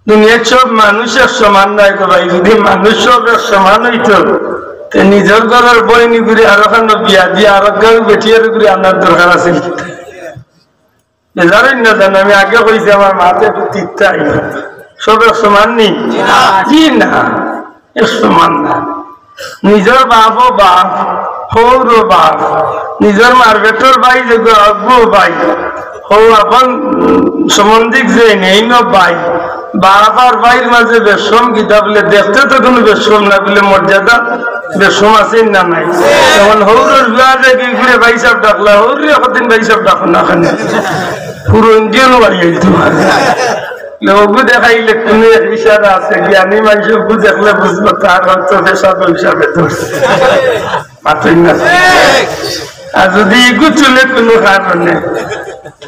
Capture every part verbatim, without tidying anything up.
দুনিয়ার সব মানুষ এক সমান নায় গো ভাই। যদি মানুষ সব এক সমান অইতো, তে নিজর ঘরর বইন ইগুরে আরোখানো বিয়া দিয়া আরোক গাঁওর বেটির ইগুরে আনার দরকার আছিল। বেজার অইন না জানো, আমি আগে কইছি আমার মাতে একটু তিতা আইলো। সব এক সমান নি? জি না, এক সমান না। নিজর বাপও বাপ, হউরও বাপ, নিজর মার পেটর ভাই যে গো, অগুও ভাই, হউ আপন সম্বন্ধিক যে নেইনও ভাই, বাপ আর ভাইর মাঝে বেশকম কিতা বুলে, দেখতে তো কুনু বেশকম না বুলে, মর্যাদা বেশকম আছে না নাই? যেমন হউরর বিয়া যে কি করে ভাইসাব ডাকলা, হউররে কতদিন ভাইসাব ডাকো না কেনে? পুরো ইন্ডিয়ান বাড়ি অইতো। অগু দেখাইলে কুনু এক ইশারা আছে, জ্ঞানী মানুষ অগু দেখলে বুঝবো তার হয়তো পেশাব হিসাবে ধরছে। মাতইন না। আর যদি ইগু চলে কুনু কারণে,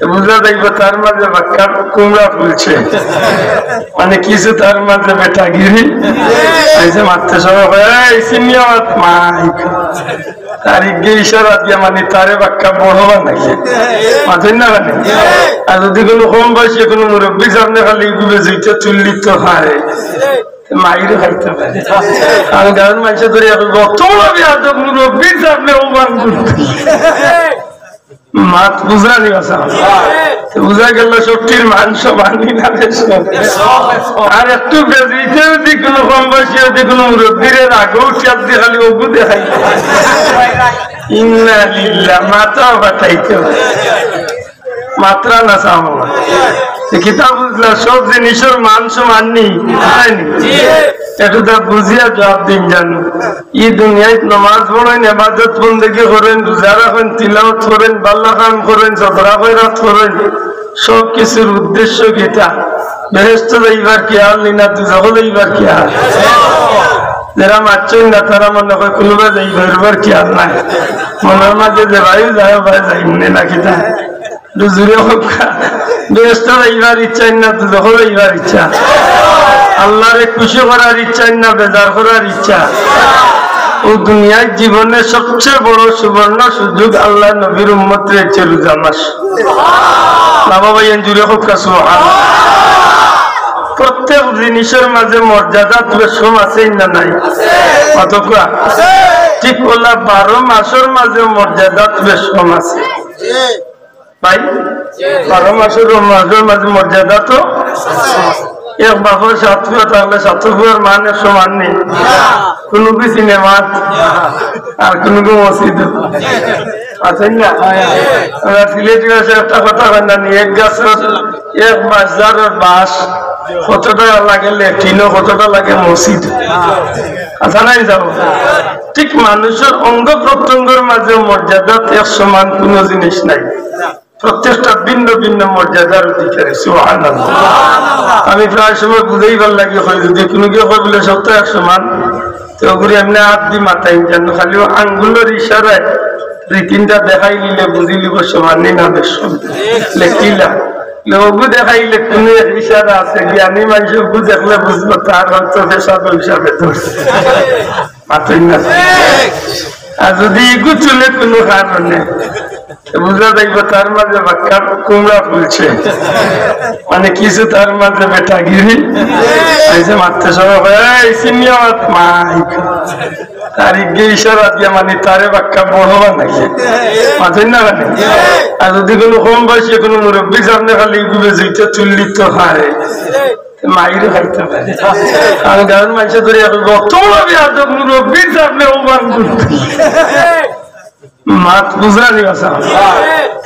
বুঝা যাইবো তার মাঝে বাক্কা কুমড়া ফুলছে। মানে কিছু তার মাঝে বেটাগিরি। এই যে মারতে সবাই কয়, "এই সিনিয়র মাইক।" তার ইগে ইশারা দিয়া মানে তারে বাক্কা বড় বানাইছে। মাতইন না কেনে? আর যদি কুনু কম বয়সী কুনু মুরব্বীর সামনে খালি ইগুবে জুইতে তুললি তো হয়। মাইরও খাইতে পারে। কারণ গাঁওর মানষে ধরে এখন বর্তমানে আমি আদব মুরব্বীর সামনে অপমান করতে। মাত বুঝা নি বাসা। তো বুঝা গেল সবটির মান সমান নি না বেশকম। আর একটু বেজুইতে যদি কুনু কম বয়সী যদি কুনু মুরব্বীরে রাগও উঠিয়া দি খালি অগু দেখাই। ইন্না লিল্লাহ, মাথা ফাটাইতে। মাতরা না চাও। তো কিতা বুঝলা, সব জিনিসর মান সমান নি, তাই নি? একটু তা বুঝিয়া জবাব দিন জানো। ই দুনিয়াত নমাজ পড়ইন, ইবাদত বন্দেগি করইন, রোজা রাখইন, তিলাওয়াত করইন, বালা কাম করইন, সদকা খয়রাত করইন, সব কিছুর উদ্দেশ্য কিতা? বেহেশতো যাইবার খেয়াল নি না, দুজখো যাইবার খেয়াল? যেরা মাতছইন না, তারা মনে কয় কুনুবায় যাইবার খেয়াল নাই। মনর মাঝে যে ভাই যায়, ভাই যাইমু নে না কিতা? একটু জুরে কউক্কা। বেহেশতো যাইবার ইচ্ছা না, দুজখো যাইবার ইচ্ছা? আল্লারে খুশি করার ইচ্ছা না, বেজার করার ইচ্ছা? অউ দুনিয়ার জীবনে সবচেয়ে বড় সুবর্ণ সুযোগ আল্লার নবীর উম্মতরে দিছে রোজা মাস। না বাবা, এন জুরে কউক্কা সুবহানাল্লাহ। প্রত্যেক জিনিসর মাঝে মর্যাদা বেশকম আছে না নাই? কতগুলা? ঠিক অউলা বারো মাসর মাঝে মর্যাদা বেশকম আছে। ভাই, বারো মাসর, মাসর মাঝে মর্যাদা তো এক বাপর সাত ফুয়া থাকলে সাত ফুয়ার মান এক সমান নি। কুনু কি সিনেমাত আর কুনু কি মসজিদ আছে না? আমরা সিলেটি ভাষায় একটা কথা কয় না নি, এক গাছর এক বাঁশঝাড়র বাঁশ কতটা লাগে লেট্রিনও, কতটা লাগে মসজিদ। আচ্ছা, নাই যাবো। ঠিক মানুষর অঙ্গ প্রত্যঙ্গর মাঝে মর্যাদা এক সমান কুনু জিনিস নাই। প্রত্যেকটা ভিন্ন ভিন্ন মর্যাদার অধিকারী। সুবহানাল্লাহ। আমি প্রায় সময় বুঝাইবার লাগি কই, যদি কুনু কেউ কয় বুলে সব তো এক সমান, তো অগুরে এমনে আত দি মাতাইন যেন, খালি অউ আঙ্গুলর ইশারায় দুই তিনটা দেখাই নিলে বুঝি লিবো সমান নি না বেশকম। লেখিলা। অগু দেখাইলে কুনু এক ইশারা আছে, জ্ঞানী মানষে অগু দেখলে বুঝবো তার হয়তো পেশাব হিসাবে ধরছে। মাতইন না। আর যদি ইগু চলে কুনু কারণে, তো বুঝা যাইবো তার মাঝে বাক্কা কুমড়া ফুলছে। মানে কিছু তার মাঝে বেটাগিরি। এই যে মারতে সবাই কয়, "এই সিনিয়র মাইক।" তার ইগে ইশারা দিয়া মানে তারে বাক্কা বড় বানাইছে। মাতইন না কেনে? আর যদি কুনু কম বয়সী কুনু মুরব্বীর সামনে খালি ইগুবে জুইতে তুললি তো হয়। মাইরও খাইতে পারে। আর গাঁওর মানষে ধরে এখন বর্তমানে আদব মুরব্বীর সামনে অপমান করতে। মাত বুঝা নি বাসা।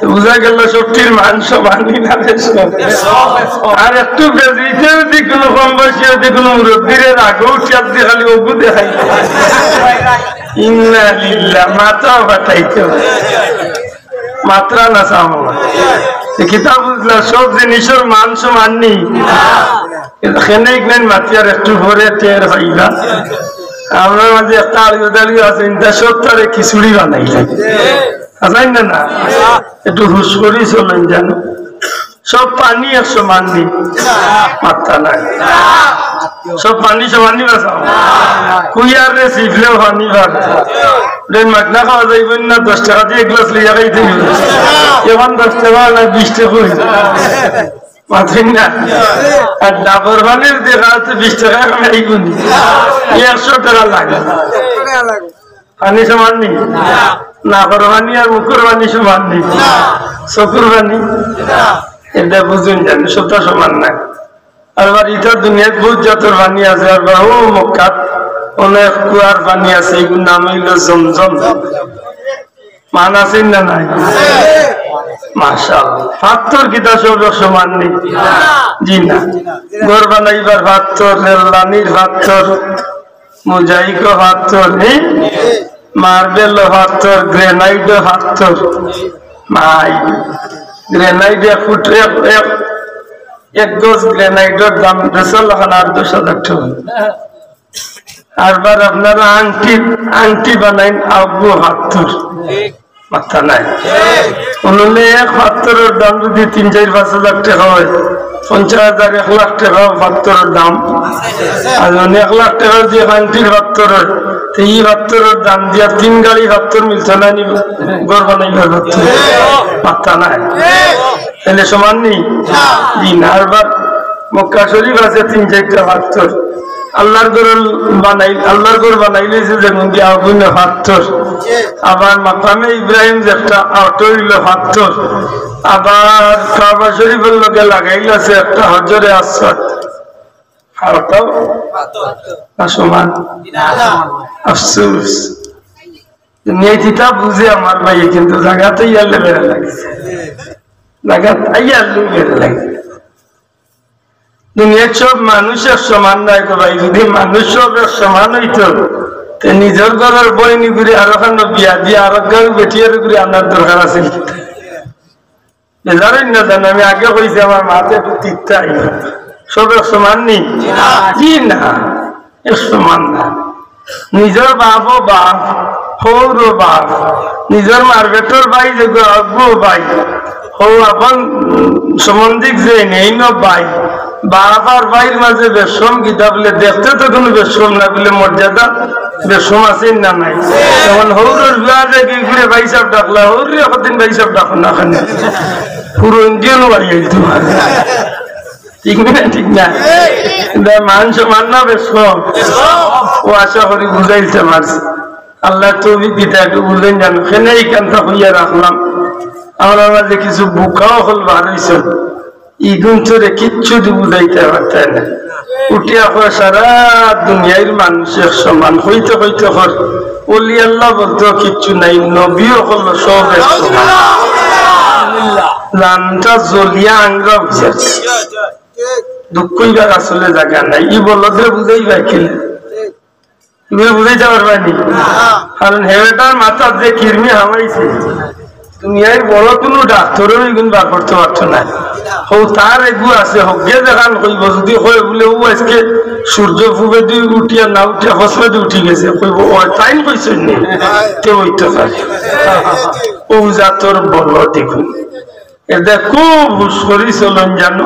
তো বুঝা গেল সবটির মান সমান নি না বেশকম। আর একটু বেজুইতে যদি কুনু কম বয়সী যদি কুনু মুরব্বীরে রাগও উঠিয়া দি খালি অগু দেখাই। ইন্না লিল্লাহ, মাথা ফাটাইতে। মাতরা না চাও। তো কিতা বুঝলা, সব জিনিসর মান সমান নি। কিন্তু কেনে ইগনাইন মাতিয়ার একটু পরে টের পাইবা। আমরার মাঝে একটা আলিও দালিও আছে, ইনতা সব তারে খিচুড়ি বানাইলে। আছেন না, না? একটু হুশ করি চলেন যেন। সব পানি এক সমান নি। মাত্তা নাই। সব পানি সমান নি বাসা। কুইয়ার রে সিফলেও পানি বার। ওটা মাগনা খাওয়া যাইব না, দশ টাকা দিয়া এক গ্লাস লইয়া খাইতে হইব। এখন দশ টাকা না, বিশ টাকা হইব। মাতইন না। আর ডাবর পানির দেখা তো বিশ টেকা কামাইবো নি, একশো টেকা লাগে। পানি সমান নি? নাকর পানি আর মুখর পানি সমান নি? চকুর পানি? এটা বুঝইন জানি, সবটা সমান নায়। আর আবার ইটা দুনিয়াত বউত জাতর পানি আছে, আর আবার অউ মক্কাত অনেক কুয়ার পানি আছে, এগুর নাম অইলো জমজম। মান আছে না নাই? মাশাআল্লাহ। পাত্থর কিতা সব সমান নি? জি না। ঘর বানাইবার পাত্থর, রেল লাইনর পাত্থর, মোজাইকও পাত্থর, নি? মার্বেলও পাত্থর, গ্রেনাইটও পাত্থর। ভাই, গ্রেনাইট এক ফুট, এক, এক, এক গজ গ্রেনাইটর দাম বেচা অখন আট দশ হাজার টেকা। আর বার আপনারা আংটি, আংটি বানাইন, অগুও পাত্থর। মাথা নাই। অনলে এক পাত্থরর দাম যদি তিন, চাইর, পাঁচ হাজার টেকা অয়, পঞ্চাশ হাজার, এক লাখ টেকাও পাত্থরর দাম। আর অনে এক লাখ টেকার যে আংটির পাত্থর অয়, তে ই পাত্থরর দাম দিয়া তিন গাড়ি পাত্থর মিলতো না নি ঘর বানাইবার পাত্থর? মাথা নাই। তাইলে সমান নি? জি না। আর বার মক্কা শরীফ আছে তিন চাইরটা পাত্থর। আল্লার ঘর বানাইল, আল্লার ঘর বানাইল অইছে যেমন দিয়া আগুইন পাত্থর। আবার মাকামে ইব্রাহিম যেটা, অটা অইলো পাত্থর। আবার কাবা শরীফর লগে লাগাইল আছে একটা হজরে আসওয়াদ। আর অটাও না সমান। আফসোস। দুনিয়াইত ইতা বুঝে আমার ভাইয়ে, কিন্তু জাগাত আইয়া বেড়া লাগছে। জাগাত আইয়া বেড়া লাগছে। দুনিয়ার সব মানুষ এক সমান নায় গো ভাই। যদি মানুষ সব এক সমান অইতো, তে নিজর ঘরর বইন অগুরে আরোখানো বিয়া দিয়া আরক গাঁওর বেটির ঘরে আনার দরকার আছিল। বেজার অইন না জানো, আমি আগে কইছি, আমার মাতে একটু তিতা আইলো। সব এক সমান নি? জি না, এক সমান না। নিজর বাপও বাপ, হউরও বাপ, নিজর মার পেটর ভাই যেগু, অগুও ভাই, হউ আপন সম্বন্ধিক যে নেইনও ভাই। বাপ আর ভাইর মাঝে বেশকম কিতা বুলে? দেখতে তো কুনু বেশকম না বুলে, মর্যাদা বেশকম আছে না নাই? যেমন হউরর বিয়া যে কি করে ভাইসাব ডাকলা, হউররে কতদিন ভাইসাব ডাকো না কেনে? পুরো ইন্ডিয়ান বাড়ি অইতো। ঠিক না, ঠিক না? এটা মান সম্মান না বেশকম? ও আশা করি বুঝাইতে পারছি। আল্লায় তৌফিক দিতা একটু বুঝইন জানো। কেনে ইখানটা কইয়া রাখলাম। আমরার মাঝে কিছু বুকা অকল বার অইছইন। ইগুনতরে কিচ্ছু দি বুঝাইতা পারতা না। উঠিয়া কয় সারা দুনিয়ার মানুষ এক সমান। কইতে কইতে কর, অলি আল্লাহ বলতে কিচ্ছু নাই, নবী অকল সব এক সমান। লানটা জ্বলিয়া আংরা অইছে। দুঃখ অইবার আসলে জাগা নাই। ই বলদরে বুঝাইবা কি? তুমি বুঝাইতা পারবায় নি? কারণ হেবেটার মাথাত যে কিরমি হামাইছে, দুনিয়ার বড় কুনু ডাক্তরও ইগুন বার করতে পারতো না। হউ তার এগু আছে, হকলে যেখান কইবো, যদি কয় বুলে, "ও আইজকে সূর্য পুবেদি উঠিয়া না উঠিয়া পশ্চিমেদি উঠি গেছে", কইবো, "ও তাইন কইছইন নি?" তে অইতো পারে। অউ জাতর বলদ ইগুন। এ দেখো, হুশ করি চলইন জানো।